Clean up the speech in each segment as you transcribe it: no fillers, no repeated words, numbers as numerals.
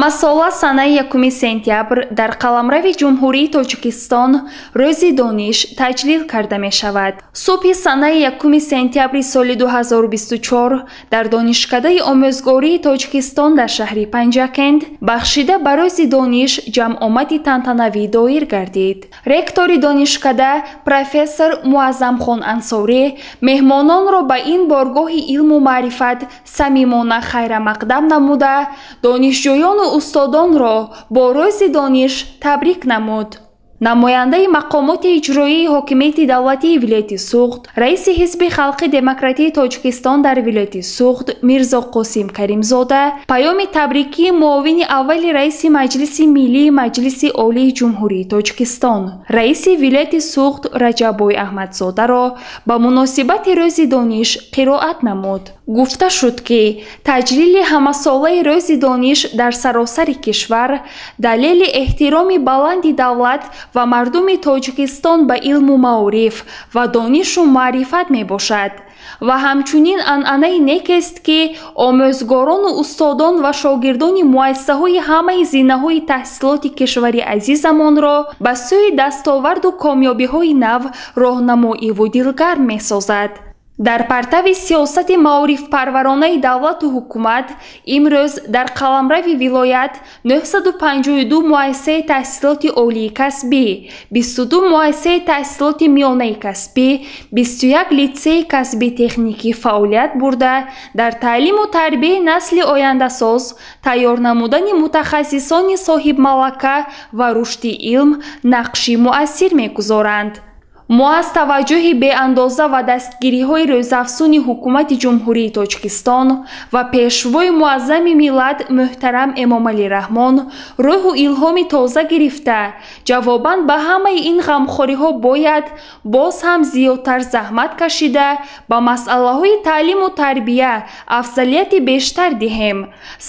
Ҳамасола санаи 1 сентябр дар қаламрави Ҷумҳурии Тоҷикистон Рӯзи дониш таҷлил карда мешавад. Субҳи санаи 1 сентябри соли 2024 дар Донишкадаи омӯзгории Тоҷикистон дар шаҳри Панҷакент бахшида ба Рӯзи дониш ҷамъомади тантанавӣ доир гардид. Ректори донишкада профессор Муаззамхон Ансорӣ меҳмононро ба ин боргоҳи илму маърифат самимона хайрамақдам намуда, донишҷӯёну устодонро бо Рӯзи дониш табрик намуд. Намояндаи мақомоти иҷроии ҳокимияти давлатии вилояти Суғд, раиси Ҳизби халқи демократии Тоҷикистон дар вилояти Суғд Мирзо Қосим Каримзода паёми табрикии муовини аввали раиси Маҷлиси Миллии Маҷлиси Олии Ҷумҳурии Тоҷикистон, раиси вилояти Суғд Раҷаббой Аҳмадзодаро ба муносибати Рӯзи дониш қироат намуд. Гуфта шуд, ки таҷлили ҳамасолаи Рӯзи дониш дар саросари кишвар далели эҳтироми баланди давлат ва мардуми Тоҷикистон ба илму маориф ва донишу маърифат мебошад ва ҳамчунин анъанаи некест, ки омӯзгорону устодон ва шогирдони муассисаҳои ҳамаи зинаҳои таҳсилоти кишвари азизамонро ба сӯи дастоварду комёбиҳои нав роҳнамоиву дилгарм месозад. Дар партави сиёсати маорифпарваронаи давлату ҳукумат имрӯз дар қаламрави вилоят 952 муассисаи таҳсилоти олии касбӣ, 22 муассисаи таҳсилоти миёнаи касбӣ, 21 литсеи касби техникӣ фаъолият бурда, дар таълиму тарбияи насли ояндасоз, тайёр намудани мутахассисони соҳибмалака ва рушди илм нақши муассир мегузоранд. Мо аз таваҷҷӯҳи беандоза ва дастгириҳои рӯзафзуни ҳукумати Ҷумҳурии Тоҷикистон ва пешвои муаззами миллат муҳтарам Эмомалӣ Раҳмон рӯҳу илҳоми тоза гирифта, ҷавобан ба ҳамаи ин ғамхориҳо бояд боз ҳам зиёдтар заҳмат кашида, ба масъалаҳои таълиму тарбия афзалияти бештар диҳем,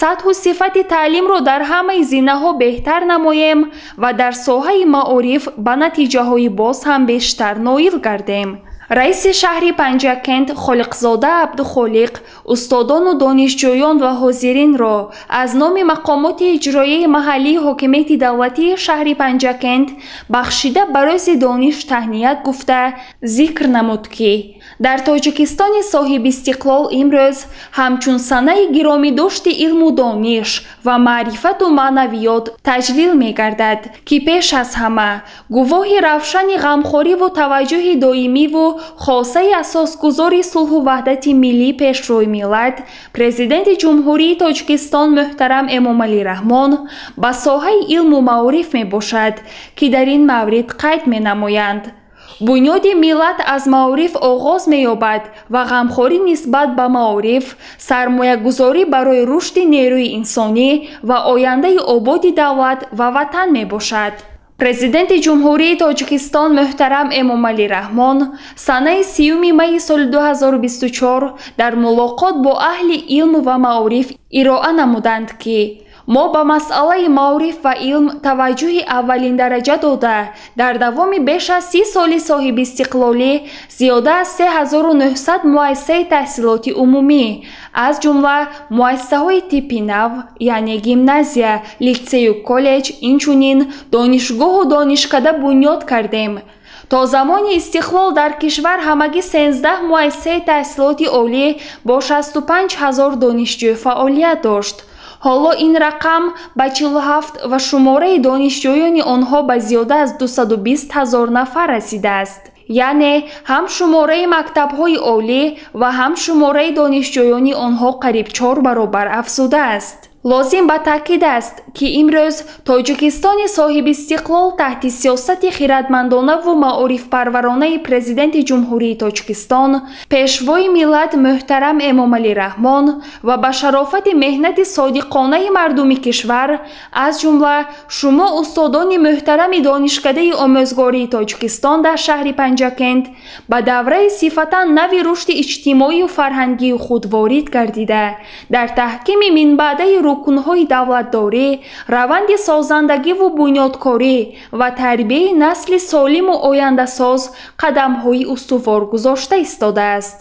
сатҳу сифати таълимро дар ҳамаи зинаҳо беҳтар намоем ва дар соҳаи маориф ба натиҷаҳои боз ҳам бештар ноил гардем. Раиси шаҳри Панҷакент Холиқзода Абдухолиқ устодону донишҷӯён ва ҳозиринро аз номи мақомоти иҷроияи маҳаллии ҳокимияти давлатии шаҳри Панҷакент бахшида ба Рӯзи дониш таҳният гуфта, зикр намуд, ки дар Тоҷикистони соҳибистиқлол имрӯз ҳамчун санаи гиромидошти илму дониш ва маърифату маънавиёт таҷлил мегардад, ки пеш аз ҳама гувоҳи равшани ғамхориву таваҷҷӯҳи доимиву хосаи асосгузори сулҳу ваҳдати миллӣ, пешвои миллат, Президенти Ҷумҳурии Тоҷикистон муҳтарам Эмомалӣ Раҳмон ба соҳаи илму маориф мебошад, ки дар ин маврид қайд менамоянд. Бунёди миллат аз маориф оғоз меёбад ва ғамхорӣ нисбат ба маориф сармоягузорӣ барои рушди нерӯи инсонӣ ва ояндаи ободи давлат ва ватан мебошад. Президенти Ҷумҳурии Тоҷикистон муҳтарам Эмомалӣ Раҳмон санаи 30 майи соли 2024 дар мулоқот бо аҳли илм ва маориф ироа намуданд, ки мо ба масъалаи маориф ва илм таваҷҷӯҳи аввалиндараҷа дода, дар давоми беш аз 30 соли соҳибистиқлолӣ зиёда аз 3900 муассисаи таҳсилоти умумӣ, аз ҷумла муассисаҳои типи нав, яъне гимназия, литсею коллеҷ, инчунин донишгоҳу донишкада бунёд кардем. То замони истиқлол дар кишвар ҳамагӣ 13 муассисаи таҳсилоти олӣ бо 65 ҳазор донишҷӯ фаъолият дошт. Ҳоло ин рақам ба 47 ва шумораи донишҷӯёни онҳо ба зиёда аз 220 ҳазор нафар расидааст. Яъне ҳам шумораи мактабҳои олӣ ва ҳам шумораи донишҷӯёни онҳо қариб 4 баробар афзудааст. Лозим ба таъкид аст, ки имрӯз Тоҷикистони соҳибистиқлол таҳти сиёсати хиратмандонаву маорифпарваронаи Президенти Ҷумҳурии Тоҷикистон, пешвои миллат муҳтарам Эмомалӣ Раҳмон ва ба шарофати меҳнати содиқонаи мардуми кишвар, аз ҷумла шумо устодони муҳтарами Донишкадаи омӯзгории Тоҷикистон дар шаҳри Панҷакент ба давраи сифатан нави рушди иҷтимоию фарҳангии худ ворид гардида, дар таҳкими минбаъдаи рукнҳои давлатдорӣ, раванди созандагиву бунёдкорӣ ва тарбияи насли солиму ояндасоз қадамҳои устувор гузошта истодааст.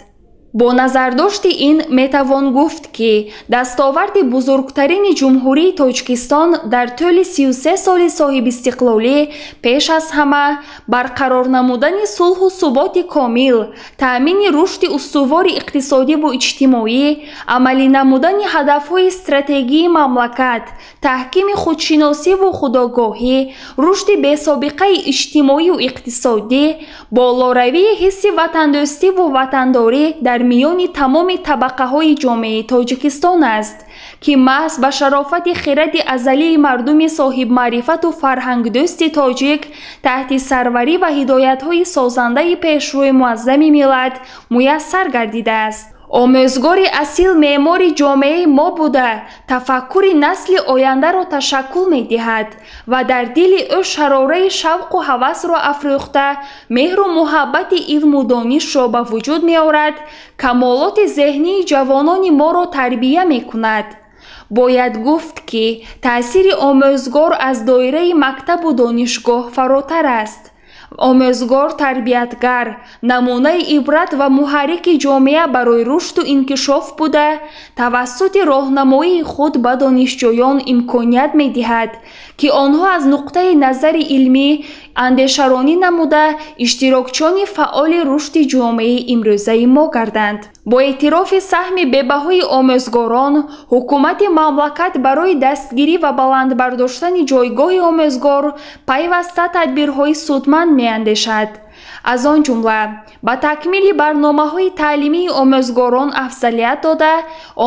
Бо назардошти ин метавон гуфт, ки дастоварди бузургтарини Ҷумҳурии Тоҷикистон дар тӯли 33 соли соҳибистиқлолӣ пеш аз ҳама барқарор намудани сулҳу суботи комил, таъмини рушди устувори иқтисодиву иҷтимоӣ, амалӣ намудани ҳадафҳои стратегии мамлакат, таҳкими худшиносиву худогоҳӣ, рушди бесобиқаи иҷтимоию иқтисодӣ, болоравии ҳисси ватандӯстиву ватандорӣ дар миёни тамоми табақаҳои ҷомеаи Тоҷикистон аст, ки маҳз ба шарофати хиради азалии мардуми соҳибмаърифату фарҳангдӯсти тоҷик таҳти сарварӣ ва ҳидоятҳои созандаи Пешвои Муаззами миллат муяссар гардидааст. Омӯзгори асил меъмори ҷомеаи мо буда, тафаккури насли ояндаро ташаккул медиҳад ва дар дили ӯ шарораи шавқу ҳавасро афрӯхта, меҳру муҳаббати илму донишро ба вуҷуд меорад, камолоти зеҳнии ҷавонони моро тарбия мекунад. Бояд гуфт, ки таъсири омӯзгор аз доираи мактабу донишгоҳ фаротар аст. Омӯзгор тарбиятгар, намунаи ибрат ва муҳаррики ҷомеа барои рушду инкишоф буда, тавассути роҳнамоии худ ба донишҷӯён имконият медиҳад, ки онҳо аз нуқтаи назари илмӣ андешаронӣ намуда, иштирокчиёни фаъоли рушди ҷомеаи имрӯзаи мо гарданд. Бо эътирофи саҳми бебаҳои омӯзгорон, ҳукумати мамлакат барои дастгирӣ ва баланд бардоштани ҷойгоҳи омӯзгор пайваста тадбирҳои судманд меандешад. Аз он ҷумла ба такмили барномаҳои таълимии омӯзгорон афзалият дода,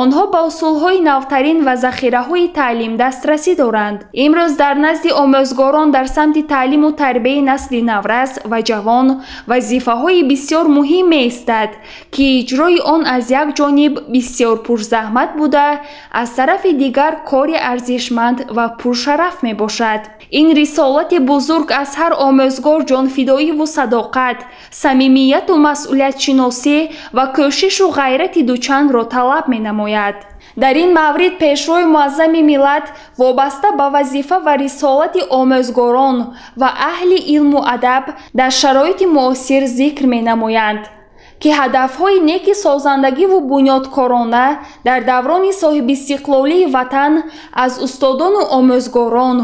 онҳо ба усулҳои навтарин ва захираҳои таълим дастрасӣ доранд. Имрӯз дар назди омӯзгорон дар самти таълиму тарбияи насли наврас ва ҷавон вазифаҳои бисёр муҳим меистад, ки иҷрои он аз як ҷониб бисёр пурзаҳмат буда, аз тарафи дигар кори арзишманд ва пуршараф мебошад. Ин рисолати бузург аз ҳар омӯзгор ҷонфидоиву садоқат, самимияту масъулиятшиносӣ ва кӯшишу ғайрати дучандро талаб менамояд. Дар ин маврид Пешвои Муаззами миллат вобаста ба вазифа ва рисолати омӯзгорон ва аҳли илму адаб дар шароити муосир зикр менамоянд, ки ҳадафҳои неки созандагиву бунёдкорона дар даврони соҳибистиқлолии ватан аз устодону омӯзгорон,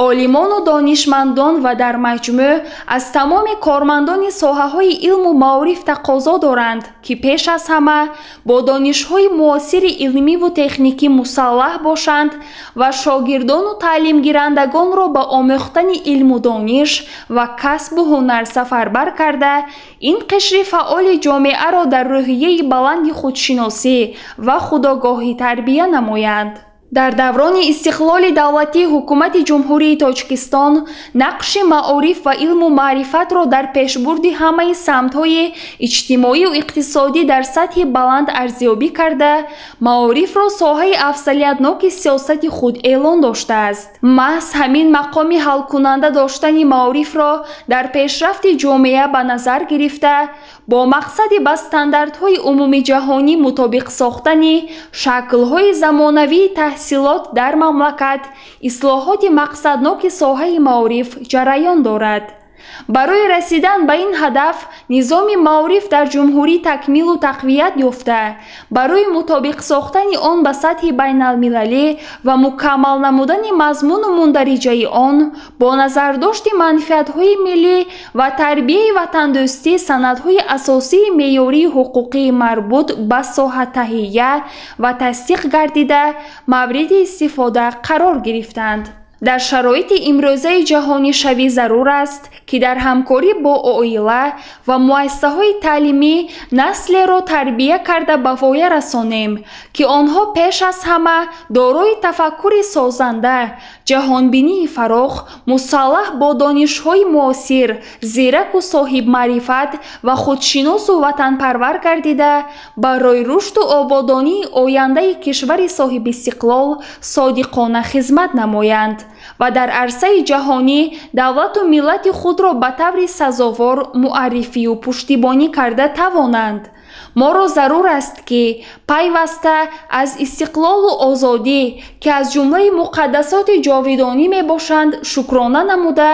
олимону донишмандон ва дар маҷмӯъ аз тамоми кормандони соҳаҳои илму маориф тақозо доранд, ки пеш аз ҳама бо донишҳои муосири илмиву техникӣ мусаллаҳ бошанд ва шогирдону таълимгирандагонро ба омӯхтани илму дониш ва касбу ҳунар сафарбар карда, ин қишри фаъоли ҷомеаро дар рӯҳияи баланди худшиносӣ ва худогоҳӣ тарбия намоянд. Дар даврони истиқлоли давлатӣ ҳукумати Ҷумҳурии Тоҷикистон нақши маориф ва илму маърифатро дар пешбурди ҳамаи самтҳои иҷтимоию иқтисодӣ дар сатҳи баланд арзёбӣ карда, маорифро соҳаи афзалиятноки сиёсати худ эълон доштааст. Маҳз ҳамин мақоми ҳалкунанда доштани маорифро дар пешрафти ҷомеа ба назар гирифта, бо мақсади ба стандартҳои умумиҷаҳонӣ мутобиқ сохтани шаклҳои замонавии таҳсилот дар мамлакат ислоҳоти мақсадноки соҳаи маориф ҷараён дорад. Барои расидан ба ин ҳадаф низоми маориф дар ҷумҳурӣ такмилу тақвият ёфта, барои мутобиқ сохтани он ба сатҳи байналмилалӣ ва мукаммал намудани мазмуну мундариҷаи он бо назардошти манфиатҳои миллӣ ва тарбияи ватандӯстӣ санадҳои асосии меъёрии ҳуқуқии марбут ба соҳа таҳия ва тасдиқ гардида мавриди истифода қарор гирифтанд. Дар шароити имрӯзаи ҷаҳонишавӣ зарур аст, ки дар ҳамкорӣ бо оила ва муассисаҳои таълимӣ наслеро тарбия карда ба воя расонем, ки онҳо пеш аз ҳама дорои тафаккури созанда, ҷаҳонбинии фарох, мусаллаҳ бо донишҳои муосир, зираку соҳибмаърифат ва худшиносу ватанпарвар гардида, барои рушду ободонии ояндаи кишвари соҳибистиқлол содиқона хизмат намоянд ва дар арсаи ҷаҳонӣ давлату миллати худро ба таври сазовор муаррифию пуштибонӣ карда тавонанд. Моро зарур аст, ки пайваста аз истиқлолу озодӣ, ки аз ҷумлаи муқаддасоти ҷовидонӣ мебошанд, шукрона намуда,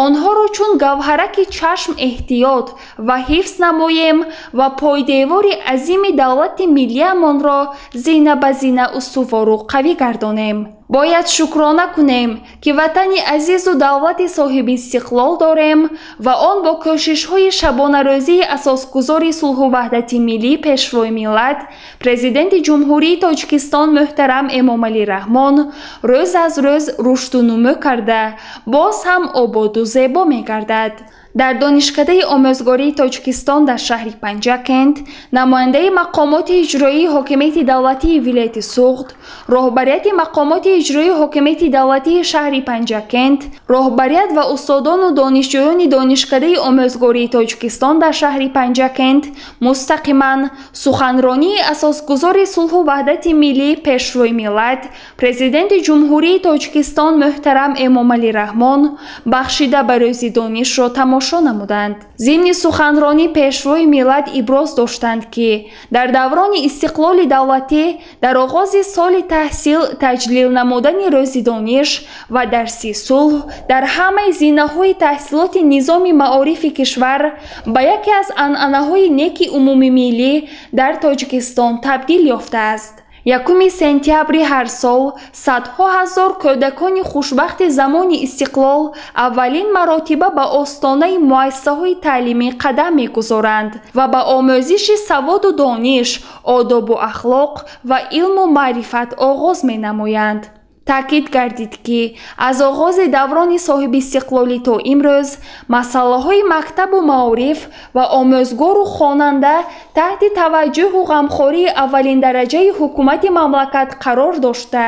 Онҳоро чун гавҳараки чашм эҳтиёт ва ҳифз намоем ва пойдевори азими давлати миллиамонро зина ба зина устувору қавӣ гардонем. Бояд шукрона кунем, ки ватани азизу давлати соҳибистиқлол дорем ва он бо кӯшишҳои шабонарӯзии асосгузори сулҳу ваҳдати миллӣ, Пешвои миллат, Президенти Ҷумҳурии Тоҷикистон муҳтарам Эмомалӣ Раҳмон рӯз аз рӯз рушду нумӯ карда, боз ҳам ободу зебо мегардад. Дар Донишкадаи омӯзгории Тоҷикистон дар шаҳри Панҷакент намояндаи мақомоти иҷроии ҳокимияти давлатии вилояти Суғд, роҳбарияти мақомоти иҷроии ҳокимияти давлатии шаҳри Панҷакент, роҳбарият ва устодону донишҷӯёни Донишкадаи омӯзгории Тоҷикистон дар шаҳри Панҷакент мустақиман суханронии асосгузори сулҳу ваҳдати миллӣ, Пешвои миллат, Президенти Ҷумҳурии Тоҷикистон муҳтарам Эмомалӣ Раҳмон бахшида ба Рӯзи донишро тамошо намуданд. Зимни суханронӣ Пешвои миллат иброз доштанд, ки дар даврони истиқлоли давлатӣ дар оғози соли таҳсил таҷлил намудани Рӯзи дониш ва дарси сулҳ дар ҳамаи зинаҳои таҳсилоти низоми маорифи кишвар ба яке аз анъанаҳои неки умумимиллӣ дар Тоҷикистон табдил ёфтааст. 1 сентябри ҳар сол садҳо ҳазор кӯдакони хушбахти замони истиқлол аввалин маротиба ба остонаи муассисаҳои таълимӣ қадам мегузоранд ва ба омӯзиши саводу дониш, одобу ахлоқ ва илму маърифат оғоз менамоянд. Таъкид гардид, ки аз оғози даврони соҳибистиқлолӣ то имрӯз масъалаҳои мактабу маориф ва омӯзгору хонанда таҳти таваҷҷӯҳу ғамхории аввалиндараҷаи ҳукумати мамлакат қарор дошта,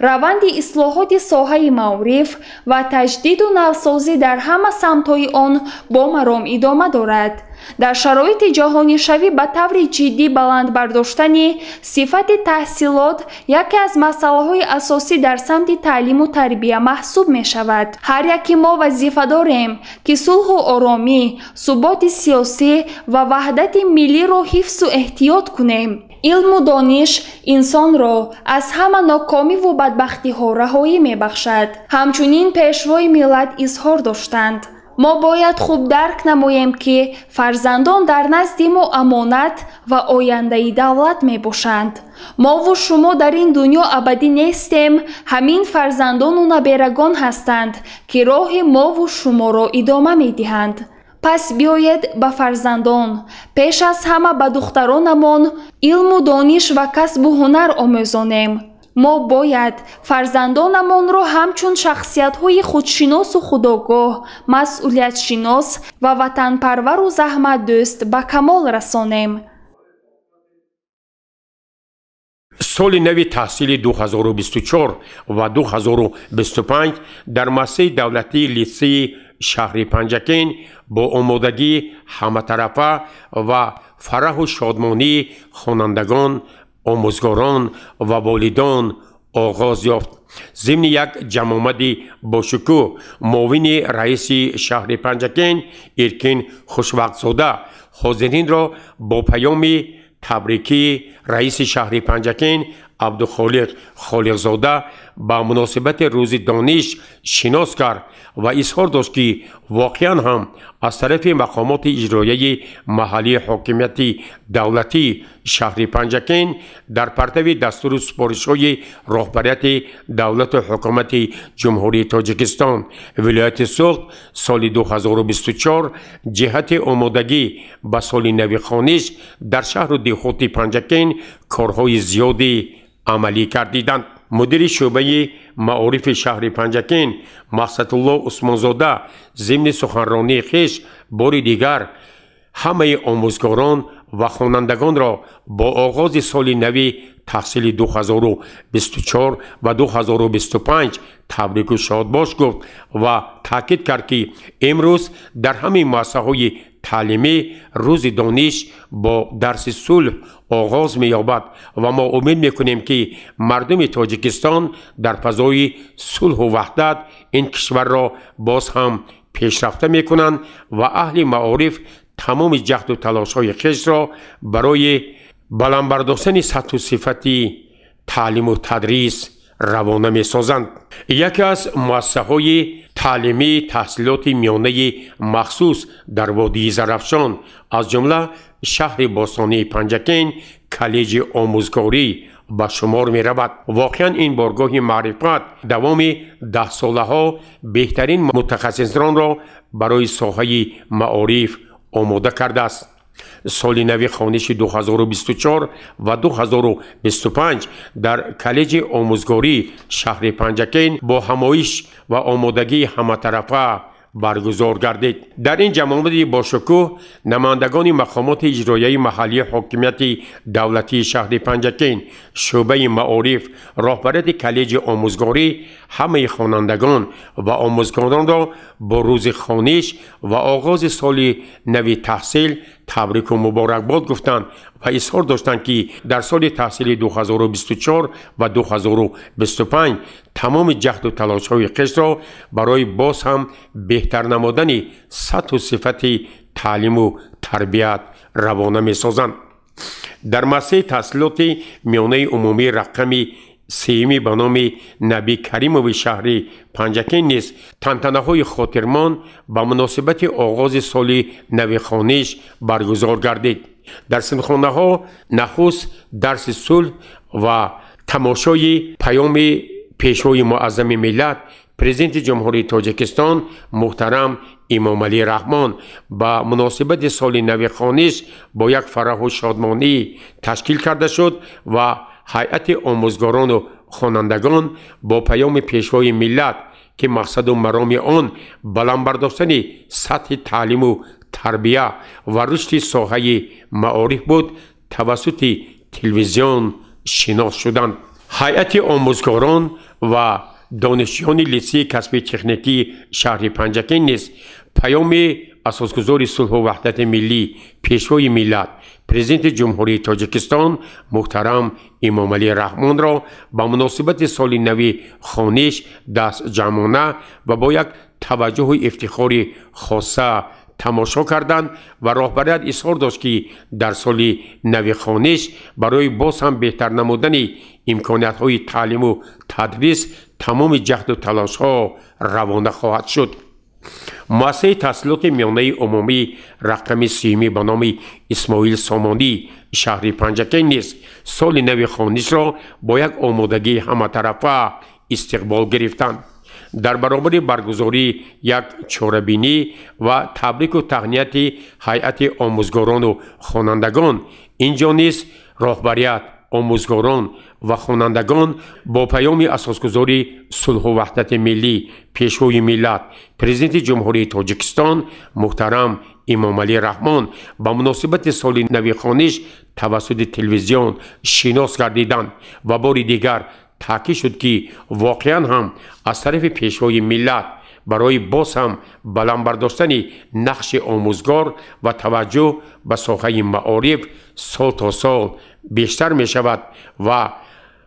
раванди ислоҳоти соҳаи маориф ва таҷдиду навсозӣ дар ҳама самтҳои он бо маром идома дорад. Дар шароити ҷаҳонишавӣ ба таври ҷиддӣ баланд бардоштани сифати таҳсилот яке аз масъалаҳои асосӣ дар самти таълиму тарбия маҳсуб мешавад. Ҳар яки мо вазифа дорем, ки сулҳу оромӣ, суботи сиёсӣ ва ваҳдати миллиро ҳифзу эҳтиёт кунем. Илму дониш инсонро аз ҳама нокомиву бадбахтиҳо раҳоӣ мебахшад. Ҳамчунин Пешвои миллат изҳор доштанд: мо бояд хуб дарк намоем, ки фарзандон дар назди мо амонат ва ояндаи давлат мебошанд. Мову шумо дар ин дунё абадӣ нестем, ҳамин фарзандону наберагон ҳастанд, ки роҳи мову шуморо идома медиҳанд. Пас биёед ба фарзандон, пеш аз ҳама ба духтаронамон илму дониш ва касбу ҳунар омӯзонем. Мо бояд фарзандонамонро ҳамчун шахсиятҳои худшиносу худогоҳ, масъулиятшинос ва ватанпарвару заҳматдӯст ба камол расонем. Соли нави таҳсили 2024 ва 2025 дар муассисаи давлатии литсейи шаҳри Панҷакент бо омодагии ҳаматарафа ва фараҳу шодмонии хонандагон, омӯзгорон ва волидон оғоз ёфт. Зимни як ҷамъомади бошукӯҳ муовини раиси шаҳри Панҷакент Иркин Хушвақтзода ҳозиринро бо паёми табрикии раиси шаҳри Панҷакент Абдухолиқ Холиқзода ба муносибати Рӯзи дониш шинос кард ва изҳор дошт, ки воқеан ҳам аз тарафи мақомоти иҷроияи маҳаллии ҳокимияти давлатии шаҳри Панҷакент дар партави дастуру супоришҳои роҳбарияти давлату ҳукумати Ҷумҳурии Тоҷикистон вилояти Суғд соли 2024 ҷиҳати омодагӣ ба соли нави хониш дар шаҳру деҳоти Панҷакент корҳои зиёде амалӣ гардиданд. Мудири шӯъбаи маорифи шаҳри Панҷакент Мақсадулло Усмонзода зимни суханронии хеш бори дигар ҳамаи омӯзгорон ва хонандагонро бо оғози соли нави таҳсили 2024 ва 2025 табрику шодбош гуфт ва таъкид кард, ки имрӯз дар ҳамаи муассисаҳои таълимӣ Рӯзи дониш бо дарси сулҳ оғоз меёбад ва мо умед мекунем, ки мардуми Тоҷикистон дар фазои сулҳу ваҳдат ин кишварро боз ҳам пешрафта мекунанд ва аҳли маориф тамоми ҷаҳду талошҳои хешро барои баланд бардоштани сатҳу сифати таълиму тадрис равона месозанд. Яке аз муассисаҳои таълимии таҳсилоти миёнаи махсус дар водии Зарафшон, аз ҷумла шаҳри бостонии Панҷакент, коллеҷи омӯзгорӣ ба шумор меравад. Воқеан ин боргоҳи маърифат давоми даҳсолаҳо беҳтарин мутахассисонро барои соҳаи маориф омода кардааст. Соли нави хониши 2024 ва 2025 дар коллеҷи омӯзгории шаҳри Панҷакент бо ҳамоиш ва омодагии ҳаматарафа баргузор гардид. Дар ин ҷамъомади бошукӯҳ намояндагони мақомоти иҷроияи маҳаллии ҳокимияти давлатии шаҳри Панҷакент, шӯъбаи маориф, роҳбарияти коллеҷи омӯзгорӣ ҳамаи хонандагон ва омӯзгоронро бо рӯзи хониш ва оғози соли нави таҳсил табрику муборакбод гуфтанд ва изҳор доштанд, ки дар соли таҳсили 2024 ва 2025 тамоми ҷаҳду талошҳои хешро барои боз ҳам беҳтар намудани сатҳу сифати таълиму тарбият равона месозанд. Дар муассисаи таҳсилоти миёнаи умумии рақами сеюми ба номи Набӣ Каримови шаҳри Панҷакент низ тантанаҳои хотирмон ба муносибати оғози соли нави хониш баргузор гардид. Дар синфхонаҳо нахуст дарси сулҳ ва тамошои паёми пешвои муаззами миллат, президенти Ҷумҳурии Тоҷикистон муҳтарам Эмомалӣ Раҳмон ба муносибати соли нави хониш бо як фараҳу шодмонӣ ташкил карда шуд ва ҳайати омӯзгорону хонандагон бо паёми пешвои миллат, ки мақсаду мароми он баланд бардоштани сатҳи таълиму тарбия ва рушди соҳаи маориф буд, тавассути телевизион шинос шуданд. Ҳайати омӯзгорон ва донишҷӯёни литсейи касби техникии шаҳри Панҷакент низ паёми асосгузори сулҳу ваҳдати миллӣ, пешвои миллат, президенти Ҷумҳурии Тоҷикистон муҳтарам Эмомалӣ Раҳмонро ба муносибати соли нави хониш дастҷамъона ва бо як таваҷҷӯҳу ифтихори хоса тамошо карданд ва роҳбарият изҳор дошт, ки дар соли нави хониш барои боз ҳам беҳтар намудани имкониятҳои таълиму тадрис тамоми ҷаҳду талошҳо равона хоҳад шуд. Муассисаи таҳсилоти миёнаи умумии рақами сеюмӣ ба номи Исмоил Сомонӣ шаҳри Панҷакент низ соли нави хонишро бо як омодагии ҳаматарафа истиқбол гирифтанд. Дар баробари баргузории як чорабинӣ ва табрику таҳнияти ҳайати омӯзгорону хонандагон, инҷо низ роҳбарият, омӯзгорон ва хонандагон бо паёми асосгузори сулҳу ваҳдати миллӣ, пешвои миллат, президенти Ҷумҳурии Тоҷикистон муҳтарам Эмомалӣ Раҳмон ба муносибати соли нави хониш тавассути телевизион шинос гардиданд ва бори дигар таъкид шуд, ки воқеан ҳам аз тарафи пешвои миллат барои боз ҳам баланд бардоштани нақши омӯзгор ва таваҷҷӯҳ ба соҳаи маориф сол то сол бештар мешавад ва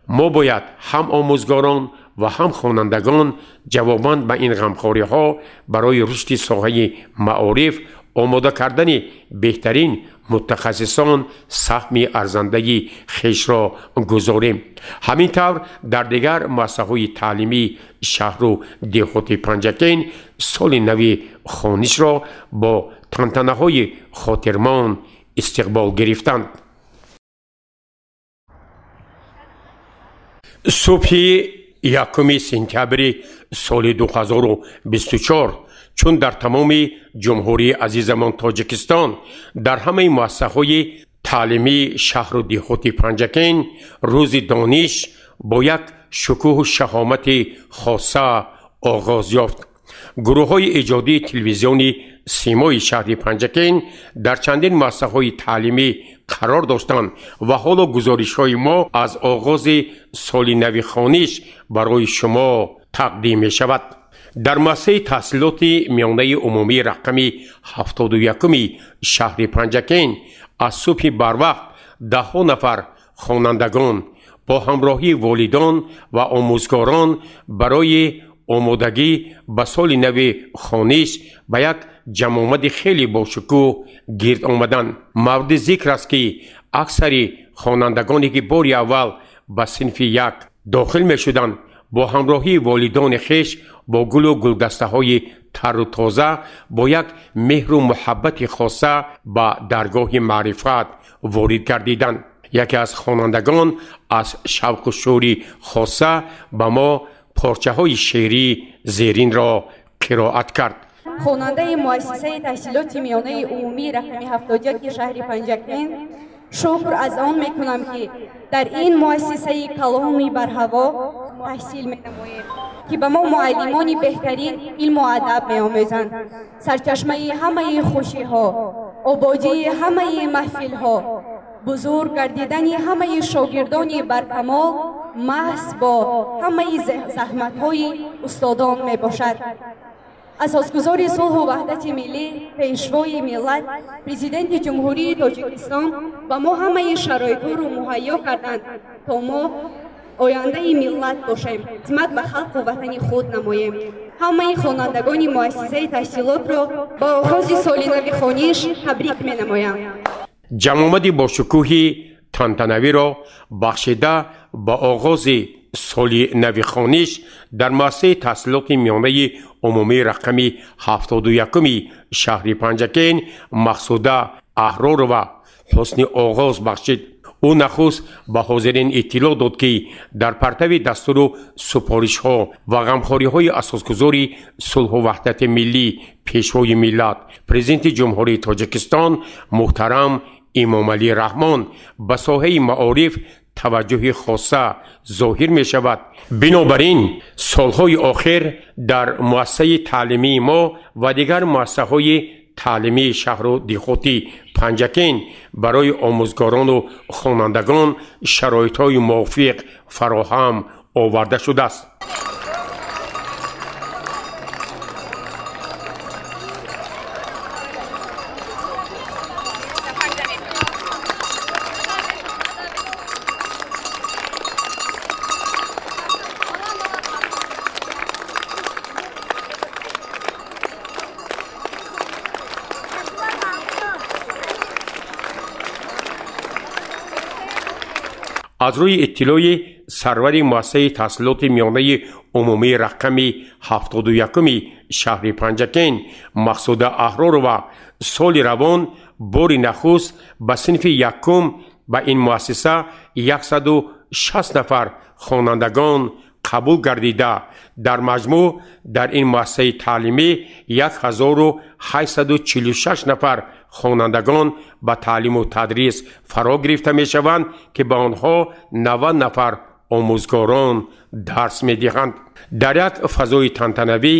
мо бояд ҳам омӯзгорон ва ҳам хонандагон ҷавобанд ба ин ғамхориҳо барои рушди соҳаи маориф, омода кардани беҳтарин мутахассисон саҳми арзандаи хешро гузорем. Ҳамин тавр дар дигар муассисаҳои таълимии шаҳру деҳоти Панҷакент соли нави хонишро бо тантанаҳои хотирмон истиқбол гирифтанд. Субҳи 1 сентябри соли 2024 чун дар тамоми ҷумҳурии азизамон Тоҷикистон дар ҳамаи муассисаҳои таълимии шаҳру деҳоти Панҷакент рӯзи дониш бо як шукӯҳу шаҳомати хоса оғоз ёфт. Гурӯҳҳои эҷодии телевизиони симои шаҳри Панҷакент дар чандин муассисаҳои таълимӣ қарор доштанд ва ҳоло гузоришҳои мо аз оғози соли нави хониш барои шумо тақдим мешавад. Дар муассисаи таҳсилоти миёнаи умумии рақами 71-уми шаҳри Панҷакент аз субҳи барвақт даҳҳо нафар хонандагон бо ҳамроҳии волидон ва омӯзгорон барои омодагӣ ба соли нави хониш ба як ҷамъомади хеле бошукӯҳ гирд омаданд. Мавриди зикр аст, ки аксари хонандагоне ки бори аввал ба синфи як Дохил мешуданд, бо ҳамроҳии волидони хеш бо гулу гулдастаҳои тару тоза бо як меҳру муҳаббати хоса ба даргоҳи маърифат ворид гардиданд. Яке аз хонандагон аз шавқу шӯри хоса ба мо порчаҳои шеърии зеринро қироат кард. Хонандаи муассисаи таҳсилоти миёнаи умумии рақами 71 шаҳри Панҷакент шукр аз он мекунам, ки дар ин муассисаи каломи барҳаво таҳсил менамоем, ки ба мо муаллимони беҳтарин илму адаб меомӯзанд. Сарчашмаи ҳамаи хушиҳо, ободии ҳамаи маҳфилҳо, бузург гардидани ҳамаи шогирдони баркамол маҳз бо ҳамаи заҳматҳои устодон мебошад. Асосгузори сулҳу ваҳдати миллӣ, пешвои миллат, президенти Ҷумҳурии Тоҷикистон ба мо ҳамаи шароитҳоро муҳайё карданд, то мо ояндаи миллат бошем, хизмат ба халқу ватани худ намоем. Ҳамаи хонандагони муассисаи таҳсилотро ба оғози соли нави хониш табрик менамоям. Ҷамъомади бошукӯҳи тантанавиро бахшида ба оғози соли нави хониш дар муассисаи таҳсилоти миёнаи умумии рақами 71-уми шаҳри Панҷакент Мақсуда Аҳророва ҳусни оғоз бахшид. Ӯ нахуст ба ҳозирин иттилоъ дод, ки дар партави дастуру супоришҳо ва ғамхориҳои асосгузори сулҳу ваҳдати миллӣ, пешвои миллат, президенти Ҷумҳурии Тоҷикистон муҳтарам Эмомалӣ Раҳмон ба соҳаи маориф таваҷҷӯҳи хоса зоҳир мешавад. Бинобар ин солҳои охир дар муассисаи таълимии мо ва дигар муассисаҳои таълимии шаҳру деҳоти Панҷакент барои омӯзгорону хонандагон шароитҳои мувофиқ фароҳам оварда шудааст. Аз рӯи иттилои сарвари муассисаи таҳсилоти миёнаи умумии рақами 71-уми шаҳри Панҷакент Мақсуда Аҳророва соли равон бори нахуст ба синфи якум ба ин муассиса 160 нафар хонандагон қабул гардида, дар маҷмӯъ дар ин муассисаи таълимӣ 1846 нафар хонандагон ба таълиму тадрис фаро гирифта мешаванд, ки ба онҳо 90 нафар омӯзгорон дарс медиҳанд. Дар як фазои тантанавӣ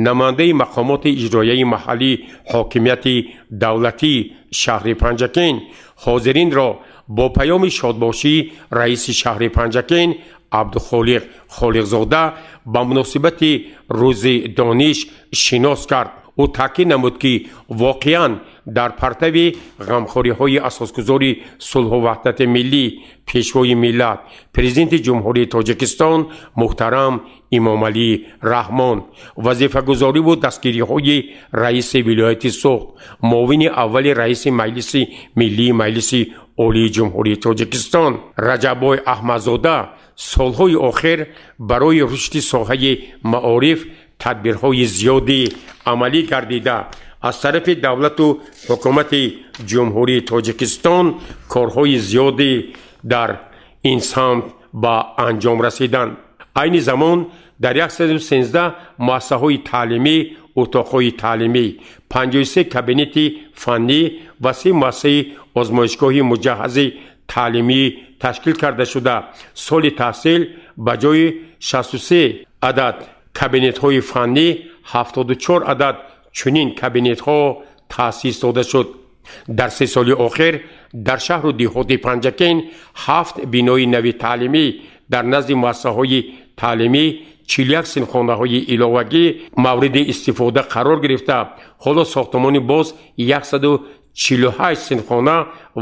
намояндаи мақомоти иҷроияи маҳаллии ҳокимияти давлатии шаҳри Панҷакент ҳозиринро бо паёми шодбошӣ раиси шаҳри Панҷакент Абдухолиқ Холиқзода ба муносибати рӯзи дониш шинос кард. Ӯ таъкид намуд, ки воқеан дар партави ғамхориҳои асосгузори сулҳу ваҳдати миллӣ, пешвои миллат, президенти Ҷумҳурии Тоҷикистон муҳтарам Эмомалӣ Раҳмон, вазифагузориву дастгириҳои раиси вилояти Суғд, муовини аввали раиси Маҷлиси Миллии Маҷлиси Олии Ҷумҳурии Тоҷикистон Раҷаббой Аҳмадзода солҳои охир барои рушди соҳаи маориф тадбирҳои зиёди амалӣ гардида, аз тарафи давлату ҳукумати Ҷумҳурии Тоҷикистон корҳои зиёде дар ин самт ба анҷом расиданд. Айни замон дар 113 муассисаҳои таълимӣ, утоқҳои таълимӣ, 53 кабинети фаннӣ ва 3 муассисаи озмоишгоҳи муҷаҳҳази таълимӣ ташкил карда шуда, соли таҳсил ба ҷои 63 адад кабинетҳои фаннӣ 74 адад чунин кабинетҳо таъсис дода шуд. Дар 3 соли охир дар шаҳру деҳоти Панҷакент 7 бинои нави таълимӣ дар назди муассисаҳои таълимӣ 41 синфхонаҳои иловагӣ мавриди истифода қарор гирифта, ҳоло сохтмони боз 148 синфхона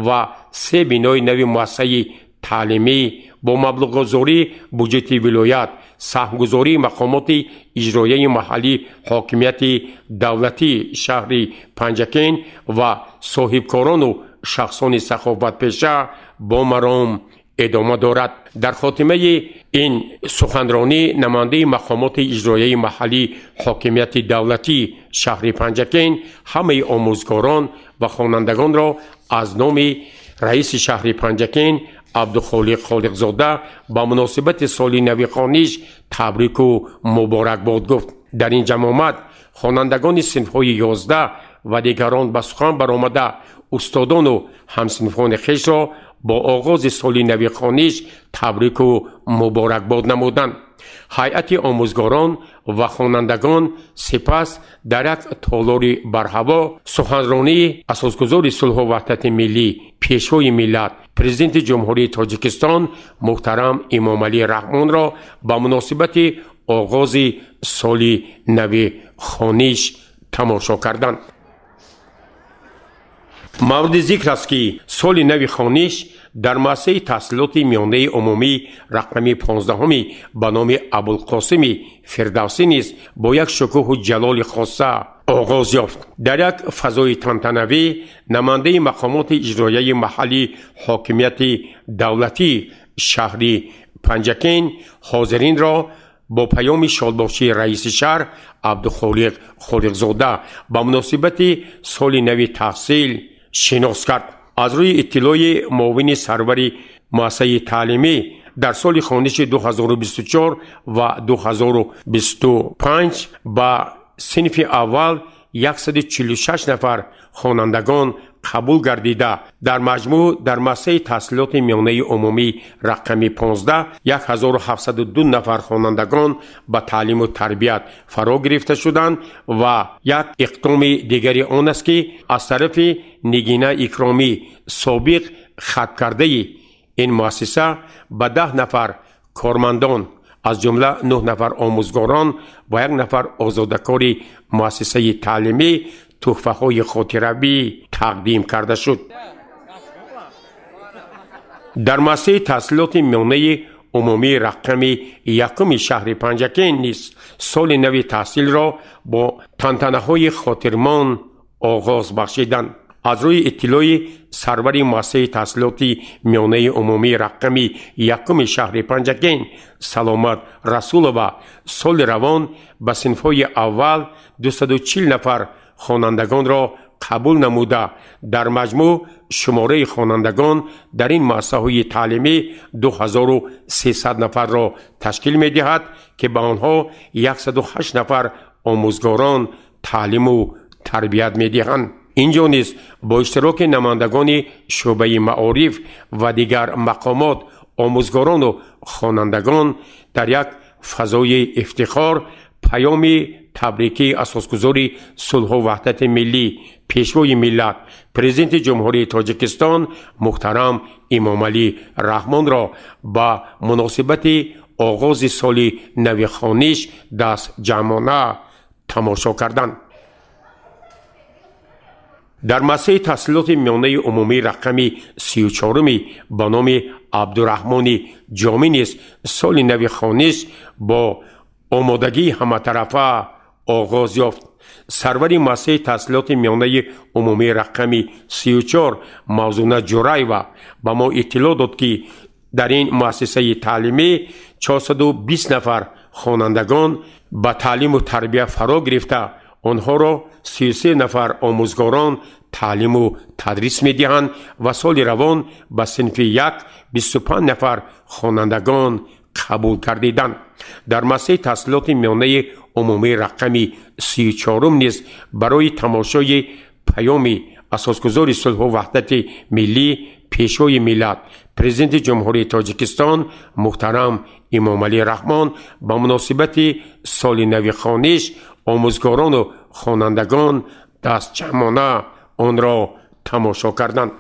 ва 3 бинои нави муассисаи таълимӣ бо маблағгузории буҷети вилоят, саҳмгузории мақомоти иҷроияи маҳаллии ҳокимияти давлатии шаҳри Панҷакент ва соҳибкорону шахсони саховатпеша бо маром Эдома дорад. Дар хотимаи ин суханронӣ намояндаи мақомоти иҷроияи маҳаллии ҳокимияти давлатии шаҳри Панҷакент ҳамаи омӯзгорон ва хонандагонро аз номи раиси шаҳри Панҷакент Абдухолиқ Холиқзода ба муносибати соли нави хониш табрику муборакбод гуфт. Дар ин ҷамъомад хонандагони синфҳои 11 ва дигарон ба сухан баромада устодону ҳамсинфони хешро бо оғози соли нави хониш табрику муборакбод намуданд. Ҳайати омӯзгорон ва хонандагон сипас дар як толори барҳаво суханронии асосгузори сулҳу ваҳдати миллӣ, Пешвои миллат, Президенти Ҷумҳурии Тоҷикистон муҳтарам Эмомалӣ Раҳмонро ба муносибати оғози соли нави хониш тамошо карданд. Мавриди зикр аст, ки соли нави хониш дар муассисаи таҳсилоти миёнаи умумӣ рақами 15-уми ба номи Абулқосими Фирдавсӣ низ бо як шукӯҳу ҷалоли хоса оғоз ёфт. Дар як фазои тантанавӣ намояндаи мақомоти иҷроияи маҳаллии ҳокимияти давлатии шаҳри Панҷакент ҳозиринро бо паёми шодбошии раиси шаҳр Абдухолиқ Холиқзода ба муносибати соли нави таҳсил шинос кард. Аз рӯи иттилои муовини сарвари муассисаи таълимӣ дар соли хониши 2024 ва 2025 ба синфи аввал 146 нафар хонандагон қабул гардида, дар маҷмӯъ дар муассисаи таҳсилоти миёнаи умумӣ рақами 15 1702 нафар хонандагон ба таълиму тарбият фаро гирифта шуданд. Ва як иқдоми дигари он аст, ки аз тарафи Нигина Икромӣ, собиқ хаткардаи ин муассиса, ба 10 нафар кормандон, аз ҷумла 9 нафар омӯзгорон ва як нафар озодакори муассисаи таълимӣ тӯҳфаҳои хотиравӣ тақдим карда шуд. Дар муассисаи таҳсилоти миёнаи умумии рақами 1-уми шаҳри Панҷакент низ соли нави таҳсилро бо тантанаҳои хотирмон оғоз бахшиданд. Аз рӯи иттилои сарвари муассисаи таҳсилоти миёнаи умумии рақами 1-уми шаҳри Панҷакент Саломат Расулова, соли равон ба синфҳои аввал 240 нафар хонандагонро қабул намуда, дар маҷмӯъ шумораи хонандагон дар ин муассисаҳои таълимӣ 2300 нафарро ташкил медиҳад, ки ба онҳо 108 нафар омӯзгорон таълиму тарбият медиҳанд. Инҷо низ бо иштироки намояндагони шӯъбаи маориф ва дигар мақомот, омӯзгорону хонандагон дар як фазои ифтихор паёми табрикии асосгузори сулҳу ваҳдати миллӣ, Пешвои миллат, Президенти Ҷумҳурии Тоҷикистон муҳтарам Эмомалӣ Раҳмонро ба муносибати оғози соли нави хониш дастҷамъона тамошо карданд. Дар муассисаи таҳсилоти миёнаи умумии рақами 34-уми ба номи Абдураҳмони Ҷомӣ низ соли нави хониш бо омодагии ҳаматарафа оғоз ёфт. Сарвари муассисаи таҳсилоти миёнаи умумии рақами 34 Мавзуна Ҷураева ба мо иттилоъ дод, ки дар ин муассисаи таълимӣ 420 нафар хонандагон ба таълиму тарбия фаро гирифта, онҳоро 33 нафар омӯзгорон таълиму тадрис медиҳанд ва соли равон ба синфи 1 25 нафар хонандагон қабул гардиданд. Дар муассисаи таҳсилоти миёнаи умумии рақами 34-ум низ барои тамошои паёми асосгузори сулҳу ваҳдати миллӣ, Пешвои миллат, Президенти Ҷумҳурии Тоҷикистон муҳтарам Эмомалӣ Раҳмон ба муносибати соли нави хониш омӯзгорону хонандагон дастҷамъона онро тамошо карданд.